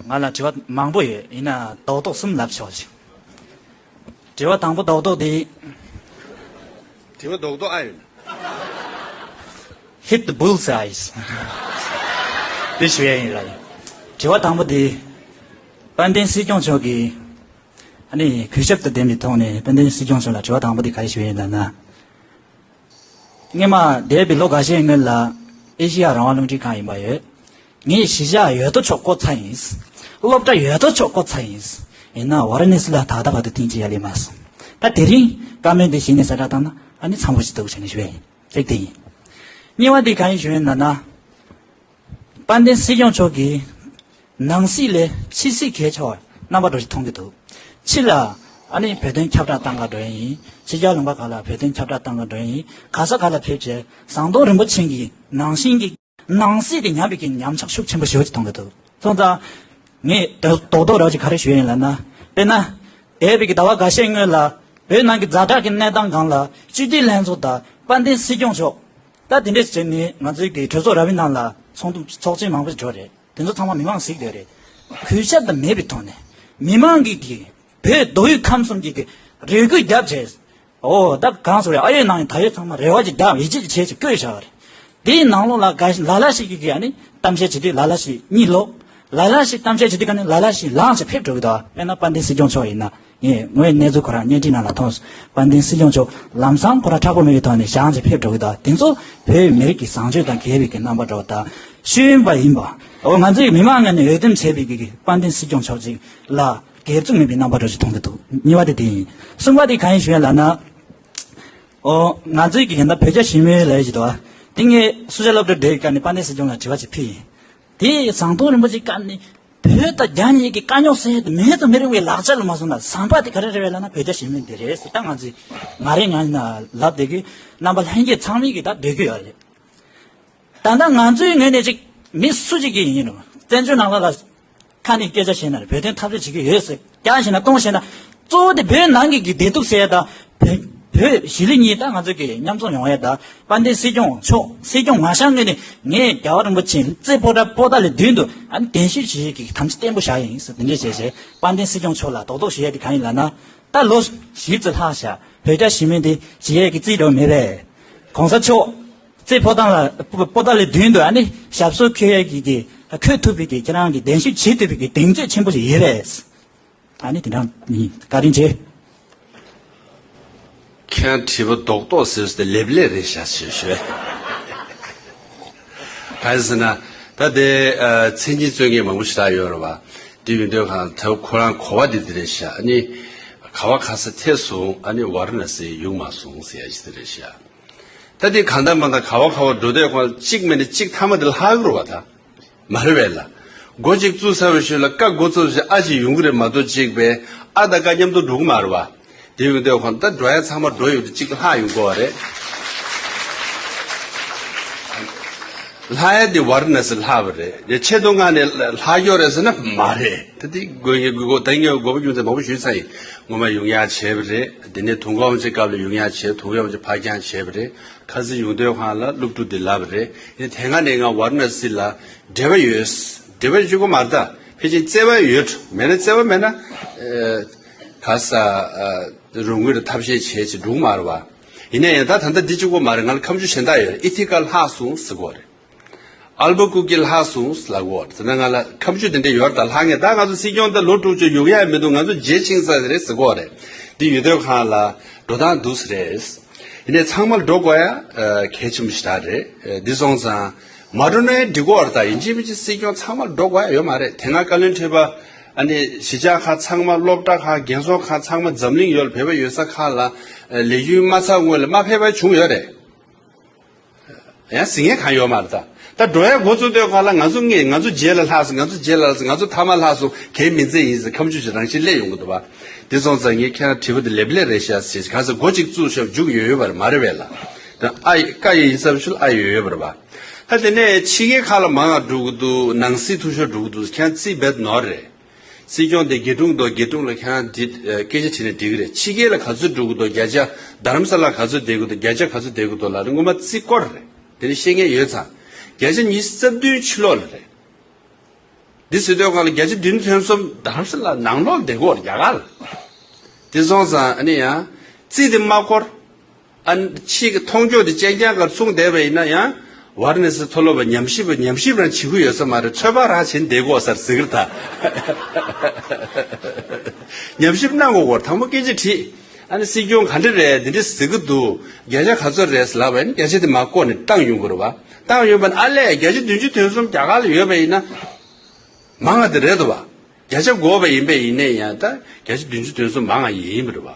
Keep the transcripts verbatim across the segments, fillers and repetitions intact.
ང་ལ་དྲི་བ་མང་པོ་ཡོད། ཡིན་ན་རྡོག་རྡོག་གསུམ་ལབ་ཆོག་ཅིག་དྲི་བ་དང་པོ་རྡོག་རྡོག་འདི། དྲི་བ་རྡོག་རྡོག་ཨ་ཡོད། Hit the bullseyes. དེ་ཞུ་ཡ་ཡིན་ར། དྲི་བ་དང་པོ་འདི། དཔལ་ལྡན་སྲིད་སྐྱོང་མཆོག་གིས་ཨ་ནི་གུས་ཞབས་དང་ལྡན་པའི་ཐོག་ནས་དཔལ་ལྡན་སྲིད་སྐྱོང་མཆོག་ལ་དྲི་བ་དང་པོ་འདི་ག་རེ་ཞུ་ཡ་ཡིན་ལབ་ན། སྔོན་མ་འདས་པའི་ལོ་འགའ་ཤས་སྔོན་ལ་ཨེ་ཤེ་ཡ་རང་དབང་རླུང་འཕྲིན་ཁང་ཡིན་པ་ཡོད། ངས་གཞིས་ཆགས་ཡོད་དོ་ཅོག་བསྐོ་ཚར་ཡིན། སློབ་གྲྭ་ཡོད་དོ་ཅོག་བསྐོ་ཚར་ཡིན། ཡིན་ན་ཝ་ར་ཎ་སི་ལ་ད་ལྟ་བར་དུ་ཐེངས་གཅིག་ཡ་ལས་མ་སོང་། ད་དེ་རིང་བཀའ་མོལ་འདི་གཞི་ནས་གསལ་བསྒྲགས་བཏང་ན་ཨ་ནི་འཚམ་པོ་ཞིག་འདུག་བྱས་ནས་ཞུ་ཡ་ཡིན། གཅིག་དེ་ཡིན། གཉིས་པ་འདི་གང་ཡིན་ཞུ་ཡིན་ན་ན། དཔལ་ལྡན་སྲིད་སྐྱོང་མཆོག་གིས་ནང་སྲིད་ལས་ཕྱི་སྲིད་གལ་ཆེ་བར་རྣམ་པ་འགྲོ་ཞིག་མཐོང་གི་འདུག་ཕྱི་ལ་ཨ་ནི་བོད་དོན་ཁྱབ་བསྒྲགས་གཏང་ག་འགྲོ་ཡ་ཡིན། ཕྱི་རྒྱལ་ལུང་པ་ཁག་ལ་བོད་དོན་ཁྱབ་བསྒྲགས་གཏང་ག་འགྲོ་ཡ་ཡིན། ག་ས་ག་ལ་ཕེབས་བྱས་ཟམ་གདོང་རིན་པོ་ཆེ་གི་ནང་བཞིན་གྱི་ནང་སྲིད་དེ་ཉམས་པའི་གི་ཉམས་ཆག་ཤུགས་ཆེན་པོ་ཞེ་པོ་ཅིག་གཏོང་གི་འདུག་སོང་ཙང་། ངས་དོ་རྡོག་རྡོག་ར་ཅིག་ག་རེ་ཞུ་ཡ་ཡིན་ལབ་ན། དཔེར་ན། འདས་པའི་གི་ཟླ་བ་འགའ་ཤས་སྔོན་ལ་བོད་ནང་གི་ཛ་དྲག་གི་གནས་སྟངས་སྒང་ལ་སྤྱི་འཐུས་ལྷན་ཚོགས་དང་དཔལ་ལྡན་སྲིད་སྐྱོང་མཆོག་ད་དེ་འདྲས་བྱས་ནས་ང་ཚོའི་གི་གྲོས་ཚོགས་ར་བའི་ནང་ལ་ཚོགས་འདུ་ཚོགས་ཆེན་མང་པོ་ཞིག་འགྲོ་རེད། དེ་ཚོ་ཚང་མ་མི་མང་གཟིགས་བསྡད་རེད། གུས་ཞབས་དང་མེད་པའི་ཐོག་ནས་མི་མང་གི་གི་བོད་མདོ་དབུས་ཁམས་གསུམ་གྱི་གི་རེ་སྐུལ་བརྒྱབ་བྱས། ཨོ་ད་གང་སོ་རེད། ཨ་ཡོད་ནང་ཡོད་ད་ཡོད་ཚང་མ་རེ་བ་ཅིག་བརྒྱབ་ཡིད་ཆེས་ཅིག་བྱས་ཅིག་བསྐོས་བཞག་པ་རེད། དེའི་ནང་ལོགས་ལ་ག་ལ་ལ་ཞིག་གིས་གི་ཨ་ནི་གཏམ་བཤད་བྱེད་དུས་ལ་ལ་ཞིག་གཉིད་ལོག་ལ་ལ་ཞིག་གཏམ་བཤད་བྱེད་དུས་ག་ནི་ལ་ལ་ཞིག་ལངས་བྱས་ཕེབས་འགྲོ་གི་འདུག་དཔེར་ན་དཔལ་ལྡན་སྲིད་སྐྱོང་མཆོག་ཡིན་ན། ངས་ངོས་གནས་ཚུལ་ཁོ་རང་བརྙན་འཕྲིན་ནང་ལ་མཐོང་སོང་། དཔལ་ལྡན་སྲིད་སྐྱོང་མཆོག་ལམ་སང་ཁོ་རང་མཁྲེགས་པོ་མེད་པའི་ཐོག་ནས་བཞེངས་བྱས་ཕེབས་འགྲོ་གི་འདུག་དེ་ཚོ་བོད་མི་རིགས་ཀྱི་བཟང་སྤྱོད་དང་འགལ་བའི་གི་རྣམ་པ་འདྲ་བོ་དང་ཤེས་ཡོན་པ་ཡིན་པ། འོ་ང་ཚོའི་མི་མང་ངོས་ནས་འོས་འདེམས་བྱས་པའི་གི་གི་དཔལ་ལྡན་སྲིད་སྐྱོང་མཆོག་ཅིག་ལ་སྒེར་བཙུགས་མེད་པའི་རྣམ་པ་འདྲ་ཞིག་མཐོང་གི་འདུག་གཉིས་པ་དེ་དེ་ཡིན། གསུམ་པ་དེ་གང་ཡིན་ཞུ་ཡ་ལབ་ན། ཨོ། ང་ཚོའི་གི་ཡིན་ན་བོད་རྒྱ་ཞི་མོལ་ལབ་ཡ་ཞིག་འདུག་བ། དེ་ངས་སུ་ཇཱ་སློབ་གྲྭ་འགྲོ་ཡི་སྐབས་ནས་དཔལ་ལྡན་སྲིད་སྐྱོང་ལ་དྲི་བ་ཅིག་ཕུལ་ཡིན། དེ་ཟམ་གདོང་རིན་པོ་ཆེའི་སྐབས་ནས་བོད་དང་རྒྱ་གཉིས་ཀྱི་དཀའ་རྙོག་སེལ་ཡ་དེ་མེད་དུ་མི་རུང་བའི་ལག་ཆ་ལ་མ་སོང་ན་ཟམ་པ་དེ་ག་རེ་རེད་ལབ་ན་བོད་རྒྱ་ཞི་མོལ་འདི་རེད་ཟེར། ད་ང་ཚོས་ང་རེ་ང་ཡིན་ན་ལབ་བསྡད་གི། རྣམ་པ་ལྷན་རྒྱས་ཚང་མས་གི་ད་འདོད་གི་ཡོད་རེད། ད་ལྟ་ང་ཚོའི་ངོས་ནས་ཅིག་མི་སུ་ཅིག་གིས་ཡིན་རུང་བཙན་བྱོལ་ནང་ལ་ལ་ཁ་ནས་སྐད་ཆ་བཤད་ན་རེད། བོད་དོན་འཐབ་རྩོད་བྱེད་ཀྱི་ཡོད་ཟེར་རྒྱག་བཤད་ན་གཏོང་བཤད་ན། གཙོ་བོ་དེ་བོད་ནང་གི་གི་བདེ་སྡུག་སེལ་ཡ་དང་། བོད་བོད་གཞིས་ལུས་གཉིས་ད་ང་ཚོ་གི་མཉམ་འཛོམས་ཡོང་ཡ་དང་། དཔལ་ལྡན་སྲིད་སྐྱོང་མཆོག་སྲིད་སྐྱོང་མ་བཞེངས་སྔོན་ནས་ངས་རྒྱལ་བ་རིན་པོ་ཆེ་རྩེ་ཕོ་བྲང་པོ་ཏཱ་ལའི་མདུན་དུ་ཨ་ནི་གདན་ཞུ་བྱེད་ཀྱི་དམ་བཅའ་བརྟན་པོ་བཞག་ཡིན་ཟེར་དེ་འདྲས་བྱས་བྱས། དཔལ་ལྡན་སྲིད་སྐྱོང་མཆོག་ལ་རྡོག་རྡོག་ཞུ་ཡ་དེ་གང་ཡིན་ལབ་ན། ད་ལོ་བཞི་ཙམ་ལྷག་བཞག་བོད་རྒྱ་ཞི་མོལ་འདི་བྱེད་ཡས་ཀྱི་རྩིས་འགྲོ་མེད་པས། གོང་ས་མཆོག་རྩེ་ཕོ་བྲང་ལ་པོ་ཏཱ་ལའི་མདུན་དུ་ཨ་ནི་ཞབས་སོར་འཁོད་ཡས་ཀྱི་གི་འཁོད་ཐུབ་པའི་གི་ཁྱེད་རང་གི་གདན་ཞུ་བྱེད་ཐུབ་པའི་གི་གདེང་ཚོད་ཆེན་པོ་ཞིག་ཡོད་པས། ཨ་ནི་དེ་འདྲ་ཡིན། བཀའ་དྲིན་ཆེ། ཁྱེད་དྲི་བ་རྡོག་རྡོག་ཟེར་ཏེ་ལེབ་ལེབ་རེད་ཤག་ཞེས་ཞུས། གང་ཡིན་ཟེར་ན། ད་དེ་ཨ་མཚན་ཉིད་རྩོད་མཁན་མང་པོ་ཞིག་ད་ཡོད་རེད་བ། དེ་ཡོད་དུས་གང་ད་ཁོ་རང་གོ་བ་དེ་དེ་རེད་ཤག་ཨ་ནི་ག་བ་ག་ས་ཐད་སོང་། ཨ་ནི་ཝཱ་ར་ཎ་སི་ཡོང་མ་སོང་ཟེར་ཡ་ཞིག་དེ་རེད་ཤག་ད་དེ་གང་ལྟར་མ་ལྟར་ག་བ་ག་བ་འགྲོ་དུས་གང་གཅིག་མིན་ན་གཅིག་མཐའ་མ་དེ་ལྷག་གི་རེད་བ་ད། མ་རེད་པས་ལ། འགོ་གཅིག་བཙུགས་ཚར་བའི་ཤུལ་ལ་ཀ་འགོ་བཙུགས་བྱས་ཨ་ཅིག་ཡོང་གི་རེད་མ་གཏོགས་གཅིག་པས་ཨ་དང་ཀ་མཉམ་དུ་འགྲོ་གི་མ་རེད་བ། དེ་ཡོང་དུས་ཁོང་ད་འགྲོ་ཡ་ཚང་མ་འགྲོ་ཡོང་དུས་གཅིག་ལྷག་ཡོང་དགོས་བ་རེད། ལྷག་ཡ་དེ་ཝཱ་ར་ཎ་སི་ལྷག་པ་རེད། དེ་ཆེད་དུ་མངགས་ནས་ལྷག་ཡོད་རེད་ཟེར་ན་མ་རེད། ད་དེ་དགོས་ངེས་དགོས་དགོས་ད་ངས་དགོས་པ་རྒྱུ་མཚན་མང་པོ་ཞུས་ཚར་ཡིན། སྔོན་མ་ཡོང་ཡ་བྱས་པ་རེད། དེ་ནས་དུས་འཁོར་དབང་ཆེན་སྐབས་ལ་ཡོང་ཡ་བྱས། དུས་འཁོར་དབང་ཆེན་ཕར་འགྱངས་བྱས་པ་རེད། ཁ་སང་ཡོང་དུས་ཁོང་ལ་སློབ་ཕྲུག་འདི་ལབ་པ་རེད། ཡིན་ན་དེ་སྔ་ནས་ང་ཝཱ་ར་ཎ་སི་ལ་འབྲེལ་བ་ཡོད། འབྲེལ་བ་ཡོད་ཅིག་གོ་མ་རེད་ད། ཕལ་ཆེར་བརྩེ་བ་ཡོད། མེད་ན་བརྩེ་བ་མེད་ན། ཨ་ག་ས་ཨ་རོགས་དངུལ་དང་ཐབས་ཤེས་བྱས་ཅིག་འགྲོ་གི་མ་རེད་བ། ཡིན་ན་ཡང་ད་ད་ལྟ་འདི་གཅིག་གོ་མ་རེད། ང་ལ་ཁ་མཆུ་གཞན་དག་ཡོད་རེད། ཨི་ཐི་ཀ་ལྷག་སོང་ཟེར་གོ་རེད། ཨལ་བུ་ཀུ་ཀི་ལྷག་སོང་ལབ་གོ་རེད། ཟེར་ན་ང་ལ་ཁ་མཆུ་དེ་འདྲ་ཡོད་རེད་ད། ལྷག་ངེས་ད་ང་ཚོ་སྲིད་སྐྱོང་ད་ལོ་དྲུག་ཅུ་ཡོང་ཡ་མི་འདུག་ང་ཚོ་རྗེས་ཕྱིན་ས་རེད་ཟེར་གོ་རེད། འདི་ཡོད་དུས་ཁོང་ལ་འགྲོ་སྟངས་འདུག་ཟེར་རེད། ཡིན་ནའི་ཚང་མ་ལ་འགྲོ་དགོས་ཡ་ཨ་གལ་ཆེན་པོ་ཞིག་རེད། ཨ་འདི་སོང་ཙང་མ་འགྲོ་ན་ཡང་འགྲིག་གོ་རེད་ད། ཡིན་གཅིག་མིན་གཅིག་སྲིད་སྐྱོང་ཚང་མ་ལ་འགྲོ་དགོས་ཡ་ཡོད་མ་རེད། དེ་སྔ་བཀའ་བློན་ཁྲི་པ་ཨ་ནི་གཞིས་ཆགས་ཁག་ཚང་མ། སློབ་གྲྭ་ཁག་རྒན་གསོ་ཁང་ཚང་མ། འཛམ་གླིང་ཡོད་ལ་བོད་པ་ཡོད་ས་ཁག་ལ་ཨ་ལས་རྒྱུན་མ་ཚར་སྔོན་ལ་མ་ཕེབས་པ་བྱུང་ཡོད་རེད། ཡང་ཟིན་ངེས་གང་ཡོད་མ་རེད་ད། ད་འགྲོ་ཡ་འགོ་བཙུགས་དུས་ཁ་ལ་ང་ཚོ་ངེས། ང་ཚོ་རྗེས་ལ་ལྷག་སོང་། ང་ཚོ་རྗེས་ལ་ལྷག་སོང་། ང་ཚོ་མཐའ་མ་ལྷག་སོང་། གལ་མི་འཛེམ་ཡིན་ཟེར་ཁ་མཆུ་ཞིག་རང་བཞིན་སླེབས་ཡོང་གི་འདུག་བ། དེ་སོང་ཙང་ངས་ཁྱེད་རང་དྲི་བ་དེ་ལེབ་ལེབ་རེད་ཤག་ཟེར། གང་ཟེར་འགོ་གཅིག་བཙུགས་ཤག་མཇུག་ཡོད་ཡོད་པ་རེད་མ་རེད་པས་ལ། ད་ཨ་ཡི་ཀ་ཡི་ཡིན་ས་ཤུལ་ཨ་ཡོད་ཡོད་པ་རེད་བ། ད་དེ་ནས་ཕྱི་རྒྱལ་ཁག་ལ་མང་ང་འགྲོ་གི་འདུག་ནང་སྲིད་འཐུས་ཤོར་འགྲོ་གི་འདུག་ཁྱེད་རང་རྩིས་རྦད་ནོར་རེད། སྲིད་སྐྱོང་དེ་རྒྱལ་དྲུང་དང་རྒྱལ་དྲུང་ལ་ཁྱེད་རང་འདི་ཨ་སྐད་ཆ་དྲིས་ན་འགྲིག་གི་རེད། ཕྱི་རྒྱལ་ལ་ག་ཚོད་འགྲོ་གི་འདུག་བརྒྱ་ཆ་རྡ་རམ་ས་ལ་ག་ཚོད་བསྡད་ཀྱི་འདུག་བརྒྱ་ཆ་ག་ཚོད་བསྡད་ཀྱི་འདུག་ལབ་ན་སྔོན་མ་རྩིས་སྐོར་རེད། དེ་ནི་ཤེས་མཁན་ཡོད་ཙང་། བརྒྱ་ཆ་ཉི་ཤུ་རྩ་བདུན་ཕྱི་ལོགས་ལ་རེད། འདི་ཟེར་དུས་སྒང་ལ་བརྒྱ་ཆ་བདུན་ཅུ་དོན་གསུམ་རྡ་རམ་ས་ལ་ནང་ལོགས་བསྡད་ཀྱི་ཡོད་རེད་རྒྱ་གར་ལ། དེ་སོང་ཙང་ཨ་ནི་ཡང་རྩིས་དེ་མ་འཁོར། ཨ་ཕྱི་གི་མཐོང་ཕྱོགས་དེ་རྐྱང་རྐྱང་ག་ལ་མཚུངས་བསྡད་པ་ཡིན་ན་ཡང་། ཝཱ་ར་ཎ་སི་མཐོ་སློབ་པ་ཉམས་ཞིབ་པ་ཉམས་ཞིབ་རང་བྱེད་ཀྱི་ཡོད་ས་མ་རེད། ཚོད་དཔག་རང་བྱེད་བསྡད་ཀྱི་ཡོད་ས་རེད་ཟེར་གྱི་རེད་ད། ཉམས་ཞིབ་གནང་དགོས་ཀྱི་ཡོད་རེད། དང་པོ་སྐད་ཆ་དྲིས། ཨ་ནི་སྲིད་སྐྱོང་ག་འདྲ་རེད། འདི་འདྲ་ཟེར་གྱི་འདུག་བརྒྱ་ཆ་ག་ཚོད་རེད་ལབ་པ་ཡིན་ན་བརྒྱ་ཆ་དེ་མར་བཀོག་ནས་བཏང་ཡོང་གི་རེད་བ། བཏང་ཡོང་པ་ན་ཨ་ལས་བརྒྱ་ཆ་བདུན་ཅུ་དོན་གསུམ་རྒྱ་གར་ལ་ཡོད་པ་ཡིན་ན། མང་ང་དེ་རེད་འདུག་བ། བརྒྱ་ཆ་དགོས་པ་ཡིན་པ་ཡིན་ནའི་ཡང་ད་བརྒྱ་ཆ་བདུན་ཅུ་དོན་གསུམ་མང་ང་ཡིན་པ་རེད་བ།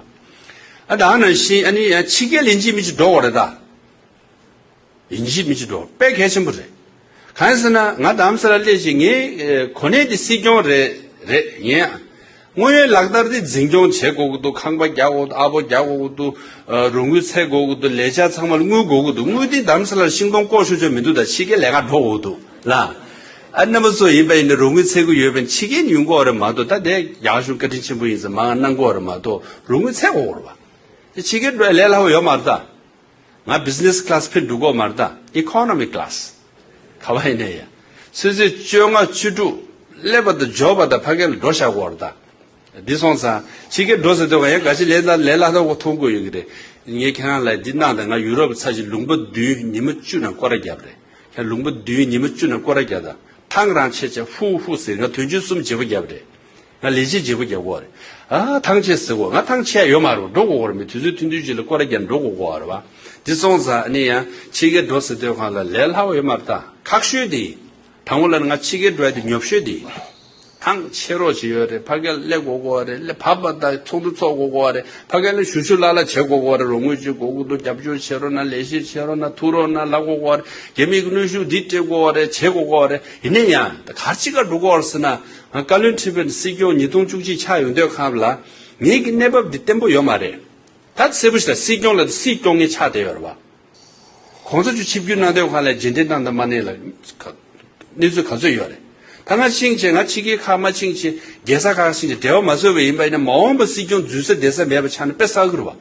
ཨ་ད་ནང་བཞིན་ཨ་ནི་ཡང་ཕྱི་རྒྱལ་ལ་ཡིན་གཅིག་མིན་གཅིག་འགྲོ་དགོས་རེད་ད། ཡིན་གཅིག་མིན་གཅིག་འགྲོ་དཔེ་གལ་ཆེན་པོ་རེད། གང་ཡིན་ཟེར་ན་ང་རྡ་རམ་ས་ལ་སླེབས་ཤིང་ངའི་གོ་གནས་དེ་སྲིད་སྐྱོང་རེད་རེད་ཡིན། དངོས་ཡོད་ལག་བསྟར་དེ་འཛིན་སྐྱོང་བྱེད་དགོས་ཀྱི་འདུག་ཁང་པ་རྒྱག་དགོས་འདུག་ཨ་སྒོར་རྒྱག་དགོས་ཀྱི་འདུག་རོགས་དངུལ་འཚོལ་དགོས་ཀྱི་འདུག་ལས་འཆར་ཚང་མ་ལ་དངུལ་དགོས་ཀྱི་འདུག་དངུལ་དེ་རྡ་རམ་ས་ལར་ཤིང་སྡོང་བཀོག་ཤོར་ཆོག་མི་འདུག་ད་ཕྱི་རྒྱལ་ལས་ཀ་འགྲོ་དགོས་ཀྱི་འདུག་ལ། ཨ་རྣམ་པ་ཚོ་ཡིན་པ་ཡིན་ན་རོགས་དངུལ་འཚོལ་གྱི་ཡོད་པ་ཡིན་ཕྱི་རྒྱལ་ནས་ཡོང་གི་ཡོད་རེད་མ་གཏོགས། ད་དེ་རྒྱ་གཞུང་བཀའ་དྲིན་ཆེན་པོ་ཡིན་ཙང་མང་གནང་གི་ཡོད་རེད་མ་གཏོགས་རོགས་དངུལ་འཚོལ་དགོས་ཀྱི་རེད་བ། དེ་ཕྱི་རྒྱལ་འགྲོ་ཡ་ལས་སླ་པོ་ཡོད་མ་རེད་ད། ང་བི་ཛི་ནེ་སི་ཁི་ལ་སི་ཕེབས་འགྲོ་གི་ཡོད་མ་རེད་ད། ཨི་ཀོ་ནོ་མི་ཀི་ལ་སི། ག་བ་ཡིན་ནའི་ཡ། ཆུ་ཚོད་བཅོ་ལྔ་བཅུ་དྲུག་སླེབས་པ་དང་འབྱོར་བ་དང་ཕ་གི་ལ་འགྲོ་བཞག་གི་ཡོད་རེད་ད། འདི་སོང་ཙང་ཕྱི་རྒྱལ་འགྲོ་ཟེར་དུས་ང་ཡང་འགའ་ཞིག་ལས་ལས་སླ་ཐོག་གོ་མཐོང་གི་ཡོད་ཀྱི་རེད། ངས་ཁྱེད་རང་ལ་འདི་གནང་དང་། ང་ཡུ་རོབ་ཚར་ཞིག་ལུང་པ་བདུན་ཉི་མ་བཅུ་ནང་སྐོར་ར་བརྒྱབ་རེད། ཁྱེད་ལུང་པ་བདུན་ཉི་མ་བཅུ་ནང་སྐོར་ར་བརྒྱབ་དང་། ཐང་རང་ཆད་ཆད་ཧུ་ཧུ་ཟེར། ང་དོན་ཆེན་གསུམ་བརྗེ་པོ་བརྒྱབ་རེད། ང་ལས་བྱེད་བརྗེ་པོ་རྒྱག་དགོས་རེད། ཨ་ཐང་ཆད་ཟེར་གོ་ང་ཐང་ཆད་ཡོད་མ་རེད། འགྲོ་དགོས་རེད། མི་དུས་ཚོད་ཐུང་ཐུང་ཅིག་ལ་སྐོར་ར་རྒྱག་འགྲོ་དགོས་རེད་བ། འདི་སོང་ཙང་ཨ་ནི་ཡང་ཕྱི་རྒྱལ་འགྲོ་ཟེར་དུས་སྒང་ལ་ལས་སླ་པོ་ཡོད་མ་རེད་ད། ཁག་ཤོས་དེ་ཡིན། དང་པོ་ལ་ང་ཕྱི་རྒྱལ་འགྲོ་ཡ་དེ་ཉོབ་ཤོས་དེ་ཡིན། ཐང་ཆད་རོགས་བྱེད་ཡོད་རེད། ཕ་གིར་སླེབས་དགོས་ཀྱི་ཡོད་རེད། སླེབས་བབས་པ་དང་ཚོགས་འདུ་ཚོགས་དགོས་ཀྱི་ཡོད་རེད། ཕ་གིར་ལ་ཞུ་ཞུ་ལ་ལ་བྱེད་དགོས་ཀྱི་ཡོད་རེད། རོགས་དངུལ་ཅིག་དགོས་ཀྱི་འདུག་རྒྱབ་སྐྱོར་བྱེད་རོགས་གནང་། ལས་གཞི་བྱེད་རོགས་གནང་། ཐུག་རོགས་གནང་ལབ་དགོས་ཀྱི་ཡོད་རེད། རྒྱ་མི་གི་གནོན་ཤུགས་འདི་སྤྲད་དགོས་ཀྱི་ཡོད་རེད། བྱེད་དགོས་ཀྱི་ཡོད་རེད། ཡིན་ན་ཡང་ད་ག་རེ་བྱེད་ག་འགྲོ་གི་ཡོད་རེད་ཟེར་ན། ང་བཀའ་བློན་ཁྲི་པའི་སྲིད་སྐྱོང་ཉིས་སྟོང་བཅུ་གཅིག་ཆགས་ཡོང་དུས་སྒང་ལ་ངེད་ཀྱི་གནས་བབ་འདི་བརྟན་པོ་ཡོད་མ་རེད། ད་གསལ་པོ་ཞིག་ལ་སྲིད་སྐྱོང་ལ་སྲིད་སྐྱོང་མཁན་ཆགས་བསྡད་ཡོད་རེད་བ། གོང་ས་མཆོག་ཆིབས་བསྒྱུར་གནང་དུས་སྒང་ལ་རྗེས་འདེད་གནང་དང་མ་གནང་ལ་གནས་ཚུལ་ག་ཚོད་ཡོད་རེད། ད་ང་ཕྱིན་ཆད་ང་ཕྱི་རྒྱལ་ཁག་མ་ཕྱིན་ཆད་རྒྱལ་ས་ཁག་ཕྱིན་ཆད་འབྲེལ་བ་མ་བཟོས་པ་ཡིན་པ་ཡིན་ན། མ་འོངས་པ་སྲིད་སྐྱོང་འཛུལ་ས་བསྡད་ས་མེད་པ་ཆགས་ན་དཔེ་བསགས་ཀྱི་རེད་བ།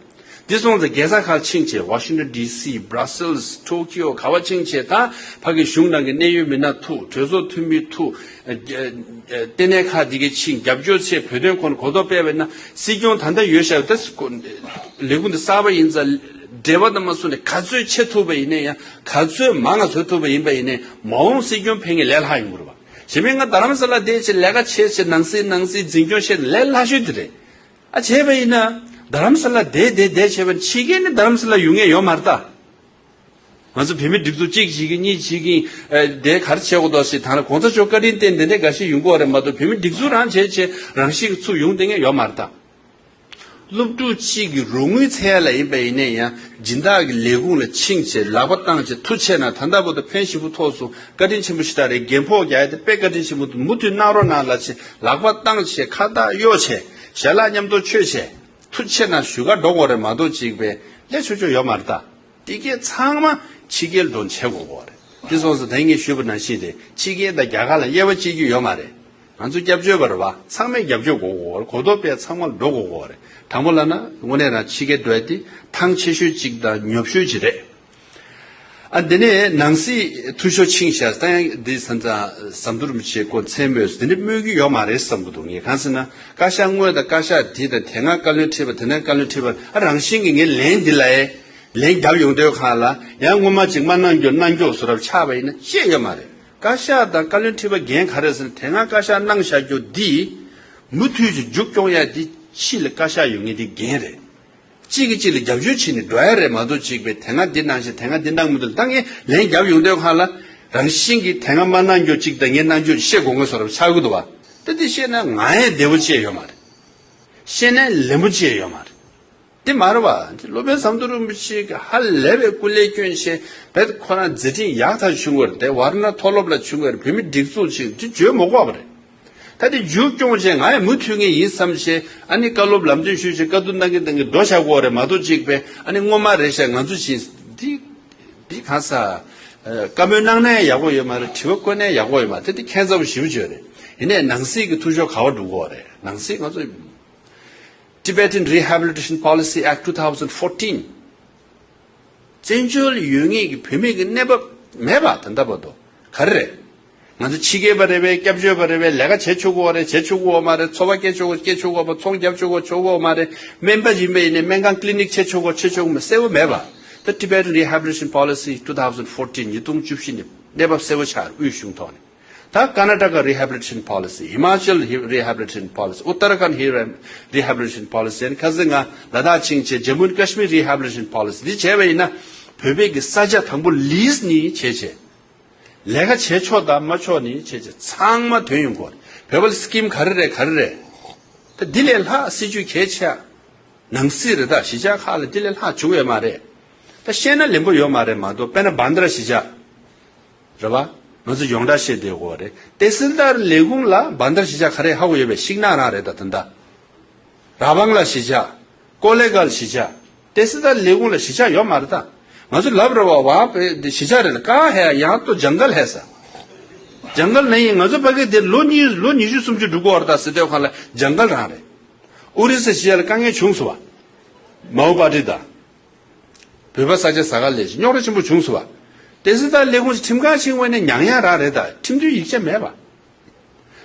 འདི་སོང་ཙང་རྒྱལ་ས་ཁག་ཕྱིན་ཆད་ཝ་ཤིང་ཊོན་ཌི་སི། སྦྲ་སེལ་སི། ཊོ་ཀི་ཡོ། ག་བ་ཕྱིན་ཆད་ད་ཕ་གི་གཞུང་ནང་གི་གནད་ཡོད་མི་སྣ་ཐུག་གྲོས་ཚོགས་འཐུས་མི་ཐུག་ལྟེ་གནས་ཁག་འདི་གའི་ཕྱིན་རྒྱབ་སྐྱོར་ཆེད་བོད་དོན་སྐོར་གོ་རྟོགས་སྤེལ་བས་ན། སྲིད་སྐྱོང་ད་ལྟ་ཡོད་བཞག་པ་ད་ལས་ཁུངས་འདི་གསར་པ་ཡིན་ཙང་འབྲེལ་བ་དང་མ་སོང་ནས་ག་ཚོད་ཆེ་ཐུབ་པ་ཡིན་ནའི་ཡང་། ག་ཚོད་མང་ང་བཟོ་ཐུབ་པ་ཡིན་པ་ཡིན་ནའི་མ་འོངས་སྲིད་སྐྱོང་ཕེབས་མཁན་ལས་སླ་ཡོང་གི་རེད་བ། གཞན་མིན་ང་རྡ་རམ་ས་ལ་བསྡད་བྱས་ལས་ཀ་བྱས་བྱས་ནང་སྲིད་ནང་སྲིད་འཛིན་སྐྱོང་བྱས་ལས་སླ་ཤོས་དེ་རེད། ཨ་བྱས་པ་ཡིན་ན་རྡ་རམ་ས་ལ་བསྡད་བསྡད་བསྡད་བྱས་པ་ཕྱི་རྒྱལ་ནས་རྡ་རམ་ས་ལ་ཡོང་མཁན་ཡོད་མ་རེད་ད། ང་ཚོ་བོད་མི་སྒྲིག་འཛུགས་གཅིག་བྱེད་ཀྱི་གཉིས་བྱེད་ཀྱི་ཨ་དེ་ག་རེ་བྱེད་དགོས་འདུག་ཟེར། ད་ལྟ་གོང་ས་མཆོག་བཀའ་དྲིན་བརྟེན་དེ་འདྲ་འགའ་ཞིག་ཡོང་གི་ཡོད་རེད་མ་གཏོགས། བོད་མི་སྒྲིག་འཛུགས་རང་བྱས་བྱས་རང་བཞིན་གྱིས་ཚུར་ཡོང་བསྡད་མཁན་ཡོད་མ་རེད་ད། སློབ་ཕྲུག་གཅིག་གིས་རོགས་དངུལ་འཚོལ་ཡ་ལ་ཡིན་པ་ཡིན་ནའི་ཡང་སྦྱིན་བདག་གི་ལས་ཁུངས་ལ་ཕྱིན་བྱས་ལག་པ་བཏང་བྱས་ཐུགས་ཆེ་གནང་། ད་ལྟ་བར་དུ་ཕན་ཞེ་པོ་ཐོགས་སོང་། བཀའ་དྲིན་ཆེན་པོ་ཞེ་དྲག་རེད། རྒན་ཕོགས་རྒྱག་ཡ་དེ་དཔེ་བཀའ་དྲིན་ཆེན་པོ་འདུག་མུ་མཐུད་གནང་རོགས་གནང་ལབ་བྱས་ལག་པ་བཏང་བྱས་ཁ་བཏགས་གཡོགས་བྱས་ཞལ་ལག་མཉམ་དུ་མཆོད་བྱས་ཐུགས་ཆེ་གནང་ཞུ་ག་འགྲོ་དགོས་རེད་མ་གཏོགས་ཅིག་པས་ལས་ཆོག་ཆོག་ཡོད་མ་རེད་ད། དེ་གས་ཚང་མ་ཕྱི་རྒྱལ་འགྲོ་བྱེད་དགོས་ཀྱི་ཡོད་རེད། དེ་སོང་ཙང་ད་ངས་ཞུས་པ་ནང་བཞིན་རེད། ཕྱི་རྒྱལ་དང་རྒྱ་གར་ལ་དབྱེ་བ་ཕྱེ་རྒྱུ་ཡོད་མ་རེད། ང་ཚོ་སྐྱབས་བཅོལ་བ་རེད་བ། ཚང་མས་རྒྱབ་སྐྱོར་དགོས་ཀྱི་ཡོད་རེད། གོ་རྟོགས་སྤེལ་ཚང་མ་འགྲོ་དགོས་ཀྱི་ཡོད་རེད། དང་པོ་ལབ་ན་དངོས་གནས་རང་ཕྱི་རྒྱལ་འགྲོ་ཡ་དེ་ཐང་ཆད་ཤོས་གཅིག་དང་ཉོབ་ཤོས་གཅིག་རེད། ཨ་འདི་ནས་ནང་སྲིད་འཐུས་ཤོར་ཕྱིན་བཞག་ད་ཡང་འདི་ས་མཚམས་ཟམ་གདོང་རིན་པོ་ཆེ་སྐོར་མཚན་སྨོས་འདི་འདྲ་སྨོས་ཀྱི་ཡོད་མ་རེད་བསམ་གྱི་འདུག་ངས་གང་ཟེར་ན་བཀའ་ཤག་སྔོན་དང་བཀའ་ཤག་འདི་དང་དེ་སྔ་བཀའ་བློན་ཁྲི་པ་དེ་ནས་བཀའ་བློན་ཁྲི་པ་ཨ་རང་བཞིན་གྱིས་ངས་ལན་འདི་ལ་ཨེ། ལན་རྒྱབ་ཡོང་དུས་སྒང་ལ་ཡང་སྔོན་མ་ཅིག་མ་གནང་རྒྱུ་གནང་རྒྱུ་བཟོ་འདྲ་ཆགས་པ་ཡིན་ན་བཤད་ཡོད་མ་རེད། བཀའ་ཤག་དང་བཀའ་བློན་ཁྲི་པ་འགན་ག་རེ་ཟེར་ན་དེ་སྔ་བཀའ་ཤག་གནང་བཞག་རྒྱུ་འདི་མུ་མཐུད་ཀྱི་མཇུག་སྐྱོང་ཡ་འདི་ཕྱི་ལ་བཀའ་ཤག་ཡོད་མཁན་འདི་འགན་རེད། གཅིག་གིས་གཅིག་ལ་རྒྱབ་སྐྱོར་བྱས་ནས་འགྲོ་ཡ་རེད་མ་གཏོགས་གཅིག་པས་དེ་སྔ་འདི་གནང་ཞིང་དེ་སྔ་འདི་གནང་མི་འདུག་ད་ངས་ལན་རྒྱབ་ཡོང་དུས་སྒང་ལ་རང་བཞིན་གྱིས་དེ་སྔ་མ་གནང་རྒྱུ་གཅིག་དང་ངས་གནང་རྒྱུ་བཤད་དགོས་ངེས་བཟོ་འདྲ་ཆགས་ཀྱི་འདུག་བ། ད་འདི་བཤད་ན་ང་ཡང་བདེ་པོ་བྱས་ཡོད་མ་རེད། བཤད་ན་ལན་པོ་བྱས་ཡོད་མ་རེད། དེ་མ་རེད་བ། སློབ་དཔོན་ཟམ་གདོང་རིན་པོ་ཆེ་གིས་ཧ་ལས་པའི་སྐུ་ལས་བསྐྱོན་བྱས་བེད་ཁོ་རང་མཛད་འཕྲིན་ཡག་ཐག་བྱུང་བ་རེད། དེ་ཝཱ་ར་ཎ་མཐོ་སློབ་ལ་བྱུང་བ་རེད། བོད་མི་སྒྲིག་འཛུགས་ཤིག་དེ་བརྗོད་མི་དགོས་པ་རེད། ད་དེ་མཇུག་སྐྱོང་བྱས་ང་ཡང་མུ་མཐུད་ངེས་ཡིན་བསམ་བྱས་ཨ་ནི་བཀའ་སློབ་ལམ་སྟོན་ཞུས་བྱས་བཀའ་བསྡུར་གནང་གིན་གནང་གིན་འགྲོ་བཞག་དགོས་རེད་མ་གཏོགས་གཅིག་པས་ཨ་ནི་སྔོན་མ་རེད་ཤག་ང་ཚོ་བཞིན་འདི་འདི་གང་ཟག་བཀའ་མོལ་གནང་ན་ཡག་པོ་ཡོད་མ་རེད། དྲི་བ་བཀོད་ན་ཡག་པོ་ཡོད་མ་རེད། དེ་འདི་ཁྱད་མཚར་པོ་ཞེ་པོ་ཅིག་རེད། ཡིན་ནའི་ནང་སྲིད་ཀྱི་འཐུས་ཤོར་ག་པར་འགྲོ་གི་ཡོད་རེད། ནང་སྲིད་ང་ཚོ་Tibetan Rehabilitation Policy Act two thousand fourteen། བཙན་བྱོལ་ཡོད་མཁན་གྱི་བོད་མི་གི་གནས་བབ་མེད་པ་ད་ལྟ་བར་དུ་ག་རེ་རེད། ང་ཚོ་ཕྱི་རྒྱལ་པ་རེད་པས། སྐྱབས་བཅོལ་བ་རེད་པས། ལས་ཀ་བྱེད་ཆོག་གི་ཡོད་རེད། བྱེད་ཆོག་གི་ཡོད་མ་རེད། འཚོ་བ་སྐྱེལ་ཆོག་གི་སྐྱེལ་ཆོག་གི་ཡོད་མ། ཚོང་རྒྱབ་ཆོག་གི་ཆོག་གི་ཡོད་མ་རེད། སྨན་པ་ཡིན་པ་ཡིན་ནའི་སྨན་ཁང་ཀི་ལི་ནིག་བྱེད་ཆོག་གི་བྱེད་ཆོག་གི་མ་གསལ་པོ་མེད་པ། ད་Tibetan Rehabilitation Policy two thousand fourteen ཉིས་སྟོང་བཅུ་བཞི་ནས་གནས་བབ་གསལ་པོ་ཆགས་རེད། དབུས་གཞུང་ཐོག་ནས། ད་Karnataka Rehabilitation Policy, Himachal Rehabilitation Policy, Uttarakhand Rehabilitation Policy ཡིན། ཁ་སང་ང་ལ་དྭགས་ཕྱིན་བྱས་Jammu and Kashmir Rehabilitation Policy འདི་བྱས་པ་ཡིན་ན། བོད་པའི་གི་ས་ཆ་དང་པོ་ལིས་ནས་བྱས་བྱས། ལས་ཀ་བྱེད་ཆོག་དང་མ་ཆོག་ནས་བྱས་བྱས་ཚང་མ་ཐོན་ཡོང་གི་ཡོད་རེད། བོད་པ་ལ་སི་ཀིམ་ག་རེ་རེད་ག་རེ་རེད། ད་འདི་ལས་ལྷག་སྲིད་ཇུས་གལ་ཆེ་ནང་སྲིད་རེད། ད་གཞིས་ཆགས་ཁག་ལ་འདི་ལས་ལྷག་བྱུང་ཡོད་མ་རེད། ད་བཤད་ན་ལེན་པོ་ཡོད་མ་རེད་མ་གཏོགས། དཔེར་ན་བྷན་དར་གཞིས་ཆགས་རེད་པ། ང་ཚོ་ཡོངས་གྲགས་བཤད་བསྡད་ཡོད་རེད། ཏེ་སི་ལྡར་ལས་ཁུངས་ལ་བྷན་དར་གཞིས་ཆགས་ག་རེ་ཧ་གོ་ཡོད་པས། ཤིང་ནགས་རང་རེད། ད་ད་ད་ར་བང་ལ་གཞིས་ཆགས། ཀོ་ལེ་གལ་གཞིས་ཆགས། ཏེ་སི་ལྡར་ལས་ཁུངས་ལ་གཞིས་ཆགས་ཡོད་མ་རེད་ད། ང་ཚོ་ལབ་རེད་པ། ཝང་པེ་འདི་གཞིས་ཆགས་རེད་ལ། ཀ་ཧེ་ཡང་ཏོ་ཇང་གལ་ཧེ་ས། ཇང་གལ་ནི་ཡིན། ང་ཚོ་ཕ་གི་དེ་ལོ་གཉིས་ལོ་ཉི་ཤུ་སུམ་ཅུ་འགྲོ་གི་ཡོད་རེད། ད་སི་ཏེ་ཁ་ལ་ཇང་གལ་རང་རེད། ཨོ་རི་ས་གཞིས་ཆགས་ལ་དཀའ་ངལ་བྱུང་སོང་བ། མའོ་པར་ཊི་དང་། བོད་པ་ས་ཆ་ཟ་ག་ལས་ཀྱི་རྙོག་དྲ་ཆེན་པོ་བྱུང་སོང་བ། ཏེ་སི་ལྡར་ལས་ཁུངས་ཀྱི་ཁྲིམས་ཁང་ཕྱིན་པ་ནས་ཉང་ཡང་རང་རེད། ད་ཁྲིམས་མཐུན་ཡིག་ཆ་མེད་པ།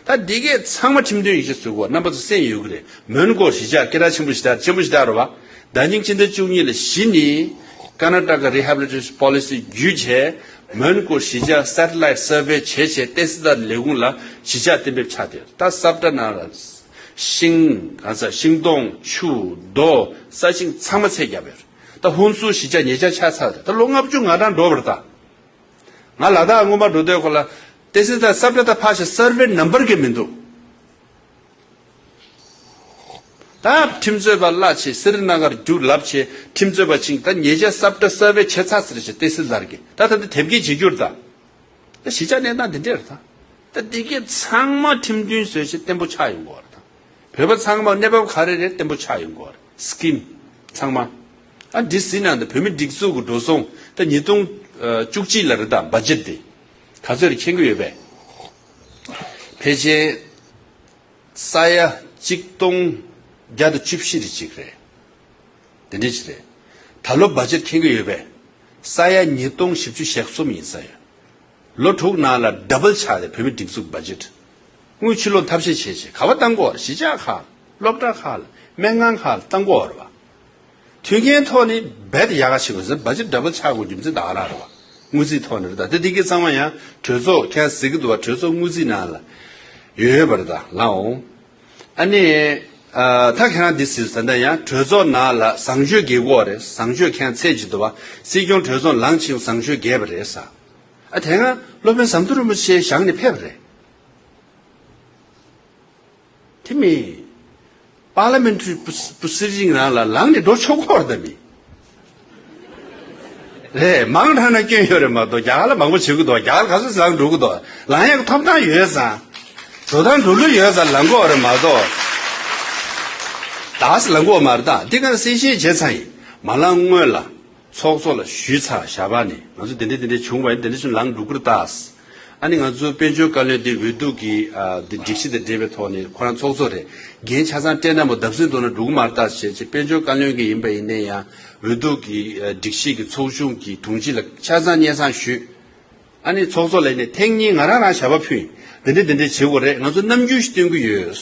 ད་འདི་གས་ཚང་མ་ཁྲིམས་མཐུན་ཡིག་ཆ་བཟོ་དགོས། རྣམ་པ་ཚོ་གསན་ཡོད་ཀྱི་རེད། མོན་གྷོ་གཞིས་ཆགས་སྐད་གྲགས་ཆེན་པོ་ཞིག་ད་ཆེན་པོ་ཞིག་ད་རེད་པ། ཟླ་ཉིན་ཕྱི་ཟླ་བཅུ་གཉིས་ལ་གཞི་ནས་Karnataka Rehabilitation Policy བརྒྱུད་བྱས། མོན་གྷོ་གཞིས་ཆགས་སེ་ཊི་ལའིཊ་སར་ཝེ་བྱས་བྱས་ཏེ་སི་ལྡར་ལས་ཁུངས་ལ་གཞིས་ཆགས་གཏན་འབེབས་ཆགས་བསྡད་ཡོད། ད་སབ་ཏྲ་ནང་ལ་ཤིང་གང་ས་ཤིང་སྡོང་ཆུ་རྡོ་ས་ཞིང་ཚང་མ་ཚད་བརྒྱབ་ཡོད། ད་ཧུན་སུར་གཞིས་ཆགས་ཉེ་ཆར་ཆགས་ཚར་རེད། ད་ལོ་ལྔ་བཅུ་ང་གྲངས་འགྲོ་བར་ད། ང་ལ་དྭགས་སྔོན་མ་འགྲོ་དུས་ཁོ་ལ་ཏེ་སི་ལྡར་སབ་ཏྲ་ད་ཕར་ཞིག་སར་ཝེ་ནམ་བར་གི་མི་འདུག་ད་ཁྲིམས་རྩོད་པ་གླ་བྱས། སི་རི་ན་གར་རྒྱུགས་ལབ་བྱས། ཁྲིམས་རྩོད་པ་ཕྱིན། ད་ཉེ་ཆར་སབ་ཏྲ་སར་ཝེ་བྱས་ཚར་ཟེར་བྱས་ཏེ་སི་ལྡར་གི། ད་ད་ད་དེབ་སྐྱེལ་བྱེད་རྒྱུར་ད། ད་གཞིས་ཆགས་གནས་སྟངས་འདི་འདྲ་རེད་ད། ད་འདི་གས་ཚང་མ་ཁྲིམས་མཐུན་བཟོས་བྱས་བརྟན་པོ་ཆགས་ཡོང་གི་ཡོད་རེད་ད། བོད་པ་ཚང་མ་གནས་བབ་ག་རེ་རེད་བརྟན་པོ་ཆགས་ཡོང་གི་ཡོད་རེད། སི་ཀིམ་ཚང་མ། ཨ་འདི་ཟིན་ན་ད་བོད་མི་སྒྲིག་འཛུགས་ཀྱི་འགྲོ་སོང་ད་ཉིས་སྟོང་བཅུ་གཅིག་ལ་རེད་ད། བ་ཇེཊ་དེ་ག་ཚོད་རེད་མཁྱེན་གྱི་ཡོད་པས། ཕལ་ཆེར་ས་ཡ་གཅིག་སྟོང་བརྒྱ་དང་བཅུ་བཞི་རེ་གཅིག་རེད། དེ་འདྲ་ཅིག་རེད། ད་ལོ་བ་ཇེཊ་མཁྱེན་གྱི་ཡོད་པས། ས་ཡ་ཉིས་སྟོང་བཞི་བཅུ་ཞེ་གསུམ་ཡིན་ས་ཡ། ལོ་དྲུག་ནང་ལ་ཌ་བལ་ཆགས་ཏེ། བོད་མི་སྒྲིག་འཛུགས་བ་ཇེཊ་དངུལ་ཕྱིར་ལོག་ཐབས་ཤེས་བྱས་བྱས་ག་པར་བཏང་དགོས་རེད། གཞིས་ཆགས་ཁག་ལ། སློབ་གྲྭ་ཁག་ལ། སྨན་ཁང་ཁག་ལ་བཏང་དགོས་རེད་པ། མཐུན་རྐྱེན་ཐོག་ནས་རྦད་དེ་ཡག་ག་ཕྱིན་དགོས་ཟེར། བ་ཇེཊ་ཌ་བལ་ཆགས་དགོས་རྒྱུ་མཚན་ད་ག་རང་རེད་པ། དངུལ་རྩིས་ཐོག་ནས་རེད་ད། དེ་དེ་གི་ཚང་མ་ཡང་གྲོས་ཚོགས་ཁྱེད་རང་གཟིགས་ཀྱི་འདུག་པ། གྲོས་ཚོགས་དངུལ་རྩིས་ནང་ལ་ཡོད་པ་རེད་ད། ལགས་འོང་། ཨ་ནི། ཨ་ད་ཁྱེད་རང་འདི་ཟེར་ཟ་འདྲ་ཡང་གྲོས་ཚོགས་ནང་ལ་བཟང་སྤྱོད་རྒྱས་དགོས་རེད། བཟང་སྤྱོད་ཁྱེད་རང་ཚད་ཅིག་འདུག་པ། སྲིད་སྐྱོང་གྲོས་ཚོགས་ལངས་ཕྱིན་བཟང་སྤྱོད་རྒྱས་པ་རེད་ཟེར། ཨ་དེ་སྔ་སློབ་དཔོན་ཟམ་གདོང་རིན་པོ་ཆེ་བཞེངས་ནས་ཕེབས་པ་རེད། དེ་མིན། པར་ལི་མེན་ཊ་རི་པོ་སི་ཇིང་རང་ལ་ལངས་ནས་འགྲོ་ཆོག་གི་རེད་ད་མི། རེད། མང་དྲགས་ན་སྐྱོན་ཡོད་རེད་མ་གཏོགས། རྒྱ་གར་ལ་མང་པོ་བྱེད་ཀྱི་འདུག་རྒྱ་གར་ག་ཚོད་ལངས་འགྲོ་གི་འདུག་ལངས་ཡག་གི་ཐོབ་ཐང་ཡོད་ཙང་། འགྲོ་སྟངས་འགྲོ་ལུགས་ཡོད་ཙང་ལངས་དགོས་རེད་མ་གཏོགས། ད་ལངས་དགོས་མ་རེད་ད། འདི་ག་གསལ་བཤད་བྱས་ཚར་ཡིན། མ་ལངས་སྔོན་ལ་ཚོགས་གཙོ་ལ་ཞུས་ཚར། ཞབས་པ་ནས་ང་ཚོ་དེ་འདྲ་དེ་འདྲ་བྱུང་བ་ཡིན། དེ་འདྲ་བྱུང་ལངས་འགྲོ་གི་རེད་ད། ཨ་ནི་ང་ཚོ་དཔལ་འབྱོར་བཀའ་བློན་དེ་འོས་བསྡུ་གི་ཨ་དེ་སྒྲིག་གཞི་དང་འབྲེལ་བའི་ཐོག་ནས་ཁོ་རང་ཚོགས་གཙོ་རེད། འགན་ཆ་ཚང་སྤྲད་ན་མོ་བརྡབ་གསིག་འགྲོ་ན་འགྲོ་གི་མ་རེད་ད་བྱས་བྱས། དཔལ་འབྱོར་བཀའ་བློན་གྱི་ཡིན་པ་ཡིན་ནའི་ཡང་འོས་བསྡུ་གི་ཨ་སྒྲིག་གཞི་གི་ཚོགས་ཆུང་གི་དྲུང་ཆེ་ལ་ཆ་ཚང་སྙན་སེང་ཞུས། ཨ་ནི་ཚོགས་གཙོ་ལ་ནས་ཐེངས་གཉིས་ང་རང་རང་ཞབས་པ་ཕུལ་ཡིན། འདི་འདྲ་འདི་འདྲ་བྱེད་དགོས་རེད། ང་ཚོ་རྣམ་འགྱུར་ཞིག་སྟོན་གྱི་ཡོད།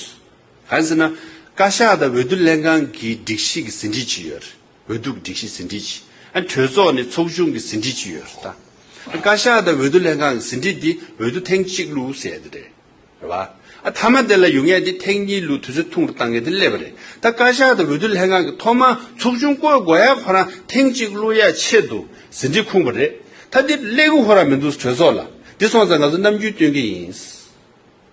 གང་ཟེར་ན། བཀའ་ཤག་དང་འོས་བསྡུ་ལྷན་ཁང་གི་སྒྲིག་གཞི་གི་ཟིན་བྲིས་ཅིག་ཡོད་རེད། འོས་བསྡུ་གི་སྒྲིག་གཞི་ཟིན་བྲིས་ཅིག་ཨ་གྲོས་ཚོགས་ནས་ཚོགས་ཆུང་གི་ཟིན་བྲིས་ཅིག་ཡོད་རེད་ད། བཀའ་ཤག་དང་འོས་བསྡུ་ལྷན་ཁང་གི་ཟིན་བྲིས་འདི་འོས་བསྡུ་ཐེངས་གཅིག་བླུགས་ཟེར་ཡ་དེ་རེད། རེད་བ། ཨ་མཐའ་མ་དེ་ལ་ཡོང་ཡ་དེ་ཐེངས་གཉིས་བླུགས། དུས་ཚོད་ཐུང་རུ་བཏང་ཡ་དེ་སླེབས་པ་རེད། ད་བཀའ་ཤག་དང་འོས་བསྡུ་ལྷན་ཁང་གི་ཐོག་མ་ཚོགས་ཆུང་བསྐོ་དགོས་ཡ་ཁོ་རང་ཐེངས་གཅིག་བླུགས་ཡ་ཆེད་དུ་ཟིན་བྲིས་ཁུངས་པ་རེད། ད་འདི་སླེབས་ཀྱི་ཁོ་རང་མི་འདུག་གྲོས་ཚོགས་ལ། འདི་སོང་ཙང་ང་ཚོ་རྣམ་འགྱུར་སྟོན་གྱི་ཡིན།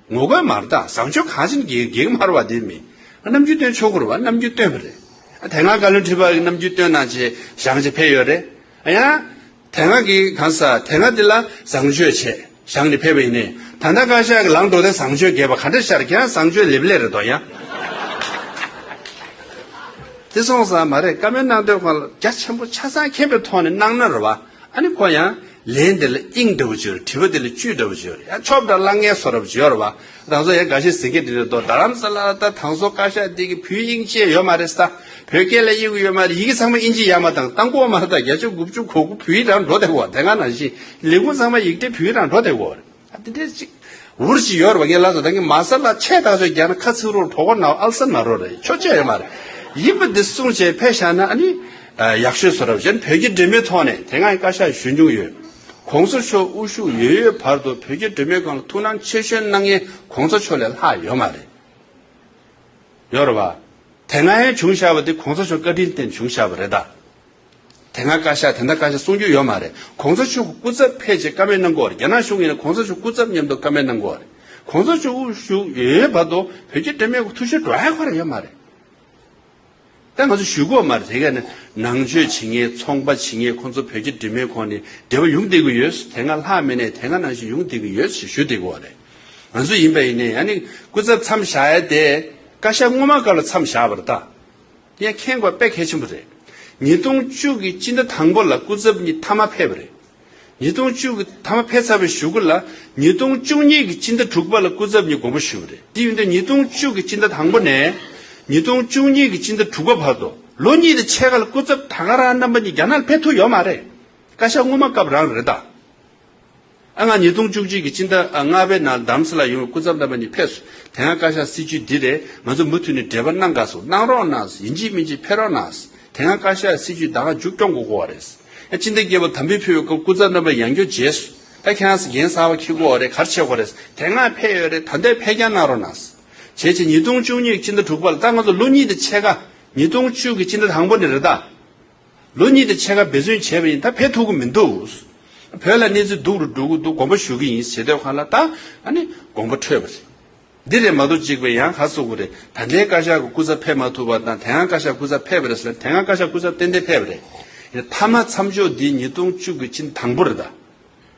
ངོ་རྒོལ་མ་རེད་ད། བཟང་སྤྱོད་གང་ཕྱིན་གྱི་གེགས་མ་རེད་བ། དེ་མིན། རྣམ་འགྱུར་སྟོན་ཆོག་གི་རེད་བ། རྣམ་འགྱུར་སྟོན་པ་རེད། ཨ་དེ་སྔ་བཀའ་བློན་ཁྲི་པ་གི་རྣམ་འགྱུར་སྟོན་གནང་བྱས་བཞེངས་བྱས་ཕེབས་ཡོད་རེད། ཨ་ཡང་། དེ་སྔ་གི་གང་ཟག་དེ་སྔ་དེ་ལ་བཟང་སྤྱོད་བྱས་བཞེངས་ནས་ཕེབས་པ་ཡིན་ནའི། ད་ལྟ་བཀའ་ཤག་གི་ལངས་འགྲོ་དེ་བཟང་སྤྱོད་རྒྱས་པ་ག་འདྲ་ཤར། ཁྱེད་རང་བཟང་སྤྱོད་ལེབ་ལེ་རེད་དོ་ཡང་། དེ་སོང་ཙང་མ་རེད། བཀའ་མོལ་གནང་དུས་སྒང་ལ་རྒྱ་ཆེན་པོ་ཆ་ཚང་མཁྱེན་པའི་ཐོག་ནས་གནང་ན་རེད་བ། ཨ་ནི་ཁོ་ཡང་ལན་དེ་ལ་དབྱིངས་འདྲ་བོ་ཅིག་ཡོད་རེད། དྲི་བ་དེ་ལ་བཅུད་འདྲ་བོ་ཅིག་ཡོད་རེད། ཡང་ཆོབ་འདྲ་བླངས་ངན་བཟོ་འདྲ་བོ་ཅིག་ཡོད་རེད་བ། རང་ཚོ་ཡང་འགའ་ཤས་ཟེར་གྱི་དེ་རེད་དོ། རྡ་རམ་ས་ལ་ད་དང་སོ་བཀའ་ཤག་འདི་གི་བོད་དབྱིན་ཇི་ཡོད་མ་རེད་ས། བོད་སྐད་ལ་དབྱེ་གི་ཡོད་མ་རེད། ཡི་གེ་ཚང་མ་དབྱིན་ཇི་ཡར་མར་བཏང་བཏང་གི་ཡོད་མ་རེད། ད་བརྒྱ་ཆ་དགུ་བཅུ་གོ་དགུ་བོད་ཡིག་རང་འགྲོ་བསྡད་ཡོད་རེད། དེ་སྔ་ནང་བཞིན་ལས་ཁུངས་ཚང་མ་ཡིག་ཕྲེང་བོད་ཡིག་རང་འགྲོ་བསྡད་ཡོད་རེད། ཨ་དེ་འདྲས་ཅིག་ འུར་ཅིག་ཡོད་རེད་བ། ངས་ལབ་སོང་། ད་ངས་མ་ཟ་ལ་ཆད་ཐག་ཆོད་རྒྱག་ན་ཁ་ཚིག་རོགས་གྲོད་ཁོག་ན་ཨལ་སར་ན་རོགས་རེད། ཆོག་ཆོག་ཡོད་མ་རེད། ཡིན་པ་འདི་གསུངས་བྱས་ཕེབས་བཞག་ན་ཨ་ནི་ཡག་ཤོས་བཟོ་འདྲ་བྱས་ནས་བོད་ཀྱི་འབྲེལ་མོལ་ཐོག་ནས་དེ་སྔ་བཀའ་ཤག་ཞུས་མྱོང་ཡོད། གོང་ས་མཆོག་དབུ་བཞུགས་ཡོད་ཡོད་བར་དུ་བོད་ཀྱི་འབྲེལ་མོལ་སྒང་ལ་ཐུགས་སྣང་ཆེ་ཤོས་གནང་མཁན་གོང་ས་མཆོག་ལས་ལྷག་ཡོད་མ་རེད། ཡོད་རེད་བ། དེ་སྔ་ཡང་བྱུང་བཞག་པ་དེ་གོང་ས་མཆོག་བཀའ་དྲིན་བརྟེན་བྱུང་བཞག་པ་རེད་ད། དེ་སྔ་བཀའ་ཤག་དེ་འདྲ་བཀའ་ཤག་གསུང་རྒྱུ་ཡོད་མ་རེད། གོང་ས་མཆོག་གི་སྐུ་ཚབ་ཕེབས་བྱས་བཀའ་མོལ་གནང་གི་ཡོད་རེད། རྒྱ་ནག་གཞུང་ཡིན་ན་གོང་ས་མཆོག་སྐུ་ཚབ་མཉམ་དུ་བཀའ་མོལ་གནང་གི་ཡོད་རེད། གོང་ས་མཆོག་དབུ་བཞུགས་ཡོད་ཡོད་བར་དུ་བོད་ཀྱི་འབྲེལ་མོལ་གྱི་ཐུགས་ཞིབ་འགྲོ་ཡ་ཁོ་རང་ཡོད་མ་རེད། ད་ང་ཚོ་ཞུ་གི་ཡོད་མ་རེད། དེ་ག་ནས་ནང་ཆོས་བྱེད་མཁན་ཚོང་པ་བྱེད་མཁན་ཁོང་ཚོ་བོད་ཀྱི་འབྲེལ་མོལ་ཁོངས་ནས་འབྲེལ་བ་ཡོང་བསྡད་ཀྱི་ཡོད། དེ་སྔ་ལྷག་མེད་ནས་དེ་སྔ་ནང་བཞིན་ཡོང་བསྡད་ཀྱི་ཡོད་ཞེས་ཞུ་བསྡད་ཀྱི་ཡོད་རེད། ང་ཚོ་ཡིན་པ་ཡིན་ནའི་ཨ་ནི་སྐུ་ཚབ་མཚམས་བཞག་ཡ་དེ་བཀའ་ཤག་སྔོན་མ་སྐབས་ལ་མཚམས་བཞག་པ་རེད་ད། ཡང་མཁྱེན་དགོས་དཔེ་གལ་ཆེན་པོ་རེད། ཉིས་སྟོང་བཅུ་གི་སྤྱི་ཟླ་དང་པོ་ལ་སྐུ་ཚབ་གཉིས་མཐའ་མ་ཕེབས་པ་རེད། ཉིས་སྟོང་བཅུ་གི་མཐའ་མ་ཕེབས་ཚར་བའི་གཞུག་གུ་ལ་ཉིས་སྟོང་བཅུ་གཉིས་ཀྱི་སྤྱི་ཟླ་དྲུག་པ་ལ་སྐུ་ཚབ་གཉིས་དགོངས་པ་ཞུས་པ་རེད། དེ་ཡིན་དུས་ཉིས་སྟོང་བཅུ་གི་སྤྱི་ཟླ་དང་པོ་ནས་ཉིས་སྟོང་བཅུ་གཉིས་ཀྱི་སྤྱི་ཟླ་དྲུག་པ་བར་དུ་ལོ་གཉིས་དང་ཕྱེད་ཀ་ལ་སྐུ་ཚབ་ད་ག་རང་རྣམ་པ་གཉིས་རྒྱ་ནག་ལ་ཕེབས་ཐུབ་ཡོད་མ་རེད། བཀའ་ཤག་སྔོན་མ་སྐབས་རང་རེད་ད། ཨ་ང་ཉིས་སྟོང་བཅུ་གཅིག་གི་སྤྱི་ཟླ་ལྔ་པའི་ནང་རྡ་རམ་ས་ལ་ཡོང་བའི་སྐུ་ཚབ་རྣམ་པ་གཉིས་ཕེབས་སོང་། དེ་སྔ་བཀའ་ཤག་སྲིད་བྱུས་འདི་རེད། ང་ཚོ་མུ་མཐུད་ནས་འབྲེལ་བ་གནང་དགའ་སོང་། གནང་རོགས་གནང་། ཡིན་གཅིག་མིན་གཅིག་ཕེབས་རོགས་གནང་། དེ་སྔ་བཀའ་ཤག་སྲིད་བྱུས་ད་ག་མཇུག་སྐྱོང་དགོས་ཀྱི་ཡོད་རེད། ཨ་སྤྱི་ཟླ་བརྒྱད་པ་དམ་འབུལ་ཕུལ་བའི་སྐབས་སྐུ་ཚབ་རྣམ་པ་ཡང་བསྐྱར་མཇལ་སོང་། ད་ཁྱེད་རང་ཚོ་འགན་གསར་པ་འཁྱེར་དགོས་རེད། ག་རེ་བྱེད་དགོས་རེད། དེ་སྔ་ཕེབས་ཡོད་རེད། ད་ལྟའི་ཕེབས་རྐྱང་གནང་རོགས་གནང་། བྱས་བྱས་ཉིས་སྟོང་བཅུ་གཉིས་ཀྱི་སྤྱི་ཟླ་དྲུག་པ་ལ་ད་ང་ཚོ་ལོ་གཉིས་དང་ཕྱེད་ཀ། ཉིས་སྟོང་བཅུ་གི་སྤྱི་ཟླ་དང་པོ་ནས་རེད་ད། ལོ་གཉིས་དང་ཕྱེད་ཀ་འབད་བརྩོན་བྱས་པ་ཡིན། ད་ཕེབས་ཐུབ་ཀྱི་མི་འདུག། བོད་ལ་གནས་ཚུལ་སྡུག་རུ་འགྲོ་གི་འདུག། དགོངས་པ་ཞུ་གི་ཡིན་ཟེར་དུས་སྒང་ལ་ད་ཨ་ནི་དགོངས་པ་འཕྲོད་པ་རེད། འདི་རེད་མ་གཏོགས་གཅིག་པའི་ཡང་ག་རེ་ཟེར་དགོས་རེད། ད་ལྟའི་བཀའ་ཤག་གི་སྐུ་ཚབ་ཕེབས་མ་ཐུབ་པ་དང་དེ་སྔ་བཀའ་ཤག་སྐུ་ཚབ་ཕེབས་པ་རེད་ཟེར་ན། དེ་སྔ་བཀའ་ཤག་སྐུ་ཚབ་ཏན་ཏན་ཕེབས་པ་རེད། ཡིན་ན་མཐའ་མ་མཚམས་འཇོག་འདི་ཉིས་སྟོང་བཅུ་གི་སྤྱི་ཟླ་དང་པོ་རེད་ད།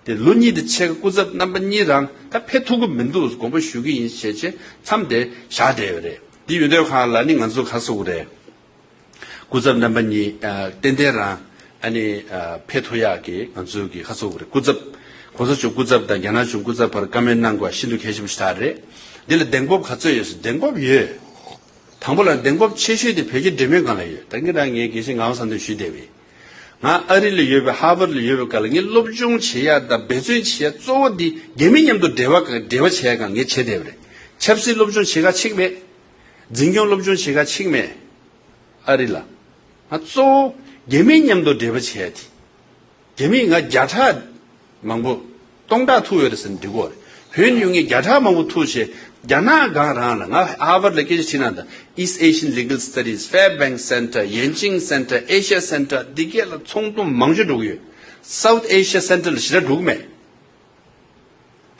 དེ་ལོ་གཉིས་དང་ཕྱེད་ཀ་སྐུ་ཚབ་རྣམ་པ་གཉིས་རང་ད་ཕེབས་ཐུབ་ཀྱི་མི་འདུག། དགོངས་པ་ཞུ་གི་ཡིན་ཞེས་བྱས་མཚམས་དེ་བཞག་བསྡད་ཡོད་རེད། འདི་ཡོད་དུས་སྒང་ལ་ནི་ང་ཚོ་ག་རེ་ཟེར་དགོས་རེད། སྐུ་ཚབ་རྣམ་པ་གཉིས་ཨ་ཏན་ཏན་རང་ཨ་ནི་ཨ་ཕེབས་ཐུབ་ཡག་གི་ང་ཚོའི་གི་ག་རེ་ཟེར་དགོས་རེད། སྐུ་ཚབ་གོང་ས་མཆོག་སྐུ་ཚབ་དང་རྒྱ་ནག་གཞུང་སྐུ་ཚབ་བར་བཀའ་མོལ་གནང་དགོས་པ་ཤིན་ཏུ་གལ་ཆེན་པོ་ཞིག་ད་རེད། འདི་ལ་གདེང་སྤོབས་ག་ཚོད་ཡོད་ཟེར། གདེང་སྤོབས་ཡོད། དང་པོ་ལ་གདེང་སྤོབས་ཆེ་ཤོས་དེ་བོད་ཀྱི་འབྲེལ་མོལ་སྒང་ལ་ཡོད། ད་གིན་རང་ངས་དགེ་བཤེས་ངག་དབང་བསམ་གཏན་ཞུས་བསྡད་པས། ང་ཨ་རི་ལ་ཡོད་པའི་ཧར་ཝརཌ་ལ་ཡོད་པའི་སྐབས་ལ་ངས་སློབ་སྦྱོང་བྱེད་ཡག་དང་འབད་བརྩོན་བྱེད་ཡག་གཙོ་བོ་འདི་རྒྱ་མི་མཉམ་དུ་འབྲེལ་བ་འབྲེལ་བ་བྱེད་ཡག་སྒང་ངས་བྱེད་བསྡད་པ་རེད། ཆབ་སྲིད་སློབ་སྦྱོང་བྱེད་ག་ཕྱིན་མེད། འཛིན་སྐྱོང་སློབ་སྦྱོང་བྱེད་ག་ཕྱིན་མེད། ཨ་རི་ལ། ང་གཙོ་བོ་རྒྱ་མི་མཉམ་དུ་འབྲེལ་བ་བྱེད་ཡག་དེ། རྒྱ་མི་ང་བརྒྱ་ཕྲག་མང་པོ་སྟོང་ཕྲག་ཐུག་ཡོད་རེད་ཟེར་ན་འགྲིག་གི་རེད། བོད་ནས་ཡོང་མཁན་བརྒྱ་ཕྲག་མང་པོ་ཐུག་བྱས་རྒྱ་ནག་སྒང་རང་ལ། ང་ཧར་ཝརཌ་ལ་སྐད་ཆ་དྲིས་ན་ད་East Asian Legal Studies, Fairbanks Center, Yenching Center, Asia Center འདི་གས་ལ་ཚོགས་འདུ་མང་ཤོས་འགྲོ་གི་ཡོད། South Asia Center ལ་ཞེ་དྲག་འགྲོ་གི་མེད།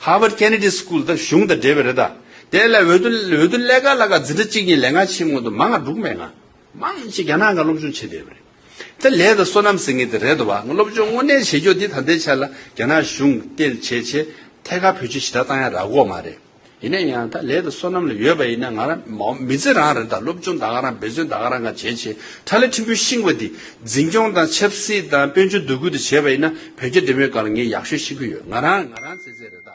Harvard Kennedy School ད་གཞུང་དང་འབྲེལ་བ་རེད་ད། དེ་ལ་འོས་བསྡུ་འོས་བསྡུ་ལས་ཀ་ལ་ཀ་འཛིན་གྲྭ་གཅིག་གཉིས་ལས་ཀ་བྱེད་མཁན་དུ་མང་ང་འགྲོ་གི་མེད། ང་མང་ཆེ་རྒྱ་ནག་སྒང་སློབ་སྦྱོང་བྱེད་བསྡད་པ་རེད། ད་ལས་དང་བསོད་ནམས་ཟེར་མཁན་དེ་རེད་འདུག་བ། ང་སློབ་སྦྱོང་དངོས་གནས་བྱེད་རྒྱུ་འདི་ད་ལྟའི་ཆ་ལ་རྒྱ་ནག་གཞུང་བལྟས་བྱས་བྱས་ཐད་ཀར་བེད་སྤྱོད་ཞེ་དྲག་བཏང་ཡ་རག་གི་མ་རེད། ཡིན་ན་ཡང་ད་ལས་དང་བསོད་ནམས་ལ་ཡོད་པ་ཡིན་ན། ང་རང་མ་མི་ཚེ་རང་རེད་ད། སློབ་སྦྱོང་ད་ག་རང་འབད་བརྩོན་ད་ག་རང་ང་བྱས་བྱས་ཁྲ་ལེ་ཕྲན་བུ་ཤེས་པ་འདི་འཛིན་སྐྱོང་དང་ཆབ་སྲིད་དང་དཔལ་འབྱོར་འདུ་འགོད་དེ་བྱས་པ་ཡིན་ན་བོད་རྒྱ་འབྲེལ་མོལ་སྒང་ལ་ངས་ཡག་ཤོས་ཤེས་ཀྱི་ཡོད། ང་རང་ང་རང་ཚེ་ཚད་རེད་ད།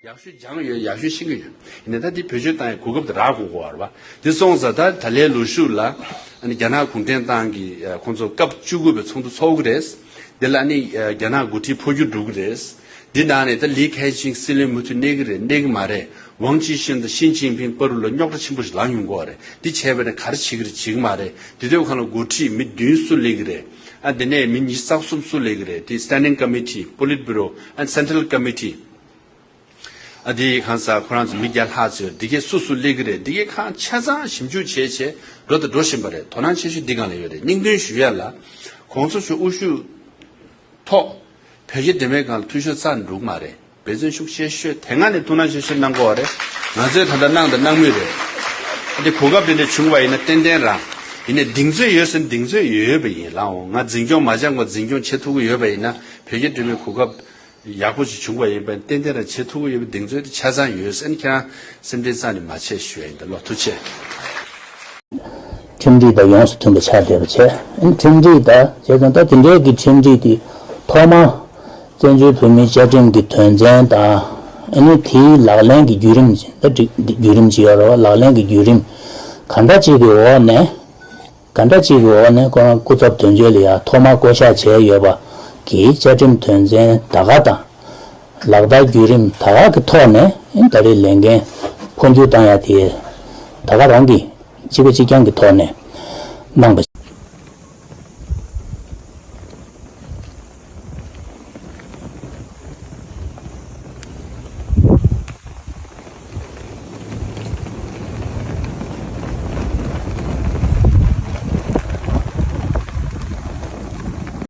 ཡག་ཤོས་སྦྱངས་ཡོད། ཡག་ཤོས་ཤེས་ཀྱི་ཡོད། ཡིན་ན་ད་འདི་བེད་སྤྱོད་བཏང་ཡའི་གོ་སྐབས་དེ་རག་དགོས་ཀྱི་ཡོད་རེད་བ། དེ་སོང་ཙང་ད་ད་ལོའི་ལོ་གཞུག་ལ་ཨ་ནི་རྒྱ་ནག་གུང་ཁྲན་ཏང་གི་ཁོང་ཚོ་སྐབས་བཅུ་དགུ་པའི་ཚོགས་འདུ་ཚོགས་ཀྱི་རེད། དེ་ལ་ཨ་ནི་རྒྱ་ནག་འགོ་ཁྲིད་འཕོ་འགྱུར་འགྲོ་གི་རེད། འདི་ནང་ནས་ད་ལི་ཁེ་ཆིང་སྲིད་བློན་མུ་མཐུད་གནས་ཀྱི་རེད། གནས་ཀྱི་མ་རེད། ཝང་ཅི་ཤིན་དང་ཞི་ཅིན་ཕིང་བར་དུ་ལ་རྙོག་དྲ་ཆེན་པོ་ཞིག་ལངས་ཡོང་གི་ཡོད་རེད། འདི་བྱས་པ་ཡིན་ན་ག་རེ་བྱེད་ཀྱི་རེད། བྱེད་ཀྱི་མ་རེད། དེ་དུས་སྒང་ལ་འགོ་ཁྲིད་མི་བདུན་སུ་སླེབས་ཀྱི་རེད། ཨ་དེ་ནས་མི་ཉི་ཤུ་རྩ་གསུམ་སུ་སླེབས་ཀྱི་རེད། དེ་Standing Committee, Politburo and Central Committee ཨ་དེ་གང་ཟག་ཁོ་རང་ཚོ་མི་བརྒྱ་ལྷག་ཙམ་ཡོད། འདི་གས་སུ་སུ་སླེབས་ཀྱི་རེད། འདི་གས་ཁག་ཆ་ཚང་ཞིབ་འཇུག་བྱས་བྱས་འགྲོ་དང་འགྲོ་བཞིན་པ་རེད། དོ་སྣང་ཆེ་ཤོས་འདི་སྒང་ལ་ཡོད་རེད། སྙིང་དོན་ཞུ་ཡ་ལ་གོང་ས་མཆོག་དབུ་བཞུགས་ཐོག་བོད་རྒྱ་འབྲེལ་མོལ་སྒང་ལ་འཐུས་ཤོར་རྩ་ནས་འགྲོ་གི་མ་རེད། འབད་བརྩོན་ཤུགས་ཆེ་ཤོས་དེ་སྔ་ནས་ཐུགས་སྣང་ཆེ་ཤོས་གནང་གི་ཡོད་རེད། ང་ཚོས་ད་ལྟ་གནང་དང་གནང་མུས་རེད། ཨ་དེ་གོ་སྐབས་དེ་འདྲ་བྱུང་བ་ཡིན་ན་ཏན་ཏན་རང་ཡིན་ནའི་གདེང་ཚོད་ཡོད་ཟེར་ན་གདེང་ཚོད་ཡོད་པ་ཡིན་ལགས། འོ་ང་འཛིན་སྐྱོང་མ་སྦྱངས་པ་འཛིན་སྐྱོང་བྱེད་ཐུབ་ཀྱི་ཡོད་པ་ཡིན་ན་བོད་རྒྱ་འབྲེལ་མོལ་གོ་སྐབས་ཡག་པོ་ཞིག་བྱུང་བ་ཡིན་པ་ཏན་ཏན་རང་བྱེད་ཐུབ་ཀྱི་ཡོད་པའི་གདེང་ཚོད་དེ་ཆ་ཚང་ཡོད་ཟེར་ནས་ཁྱེད་རང་སེམས་ཁྲལ་རྩ་ནས་མ་བྱེད་ཞུ་ཡ་ཡིན། ད་ལོ་ཐུགས་རྗེ་ཆེ། ཁྲིམས་སྒྲིག་དང་ཡོངས་སུ་མཐུན་པ་ཆགས་བསྡད་པ་བྱས། ཨ་ནི་ཁྲིམས་སྒྲིག་དང་བྱས་ཙང་ད་དེ་འདྲའི་གི་ཁྲིམས་སྒྲིག་དེ་ཐོག་མ་བཙན་བྱོལ་བོད་མིའི་བཅའ་ཁྲིམས་ཀྱི་དོན་ཚན་དང་ཨ་ནི་དེའི་ལག་ལེན་གྱི་བརྒྱུད་རིམ་ད་བརྒྱུད་རིམ་ཅིག་ཡོད་རེད་བ། ལག་ལེན་གྱི་བརྒྱུད་རིམ་ག་འདྲ་ཅིག་གི་འོག་ནས། ག་འདྲ་ཅིག་གི་འོག་ནས་ཁོ་རང་སྐུ་ཚབ་དོན་གཅོད་ལ་ཡ་ཐོག་མར་བསྐོ་གཞག་བྱས་ཡོད་པ་གི་བཅའ་ཁྲིམས་དོན་ཚན་ད་ག་དང་ ལག་བསྟར་བརྒྱུད་རིམ་ད་ག་གི་ཐོག་ནས་ད་རེས་ལས་འགན་འཕོ་འགྱུར་བཏང་ཡ་དེ་ད་ག་རང་གི་གཅིག་པ་གཅིག་རྐྱང་གི་ཐོག་ནས་གནང་པ།